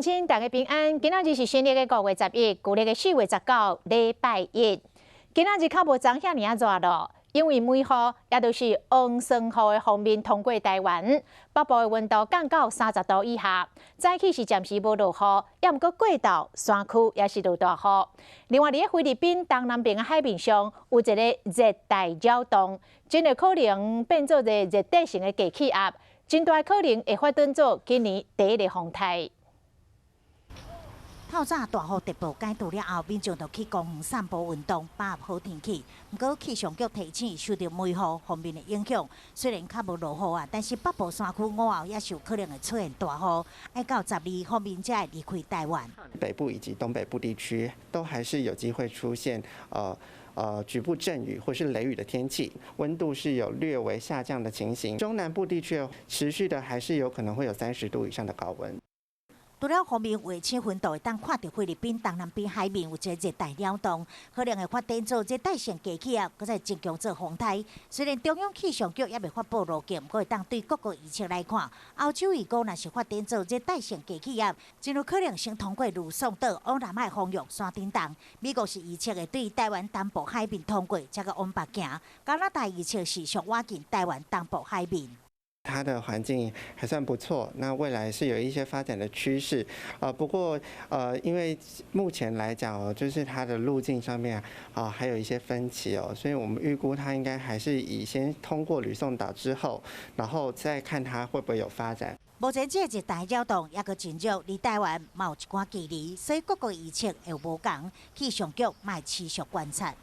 親，大家平安。今仔日是新曆的5月11，舊曆的4月19，禮拜一。今仔日較無昨遐爾仔熱囉，因為梅雨，也就是黃酸雨的鋒面通過台灣，北部的溫度降到30度以下。早起是暫時無落雨，也毋過過晝山區也是落大雨。另外，佇菲律賓東南邊的海面上有一个熱帶擾動，真有可能變做一个熱帶性的低氣壓，真大可能會發展做今年第一个風颱。透早大雨特報解除了後，民眾就去公園散步運動，把握好天氣。毋過氣象局提醒，受著梅雨鋒面的影響，雖然較無落雨啊，但是北部山區午後也是有可能會出現大雨。愛到12鋒面才會離開台灣。北部以及東北部地區都還是有機會出現局部陣雨或是雷雨的天氣，溫度是有略微下降的情形。中南部地區持續的還是有可能會有30度以上的高溫。除了鋒面衛星雲圖會當看著菲律賓東南邊海面有一个熱帶擾動，可能會發展做熱帶性低氣壓，閣再增強做風颱。雖然中央氣象局猶未發布路徑，毋過會當對各國預測來看，歐洲預估若是發展做熱帶性低氣壓，真有可能先通過呂宋島往南海方向山頂動。美國是預測會對台灣東部海面通過，才閣往北行。加拿大預測是上倚近台灣東部海面。它的環境還算不錯，那未來是有一些發展的趨勢，不過因為目前來講哦，就是它的路徑上面啊，還有一些分歧哦，所以我們預估它應該還是以先通過呂宋島之後，然後再看它會不會有發展。目前這个熱帶擾動猶閣真弱，離台灣嘛有一寡距離，所以各國預測會無仝，氣象局嘛會持續觀察。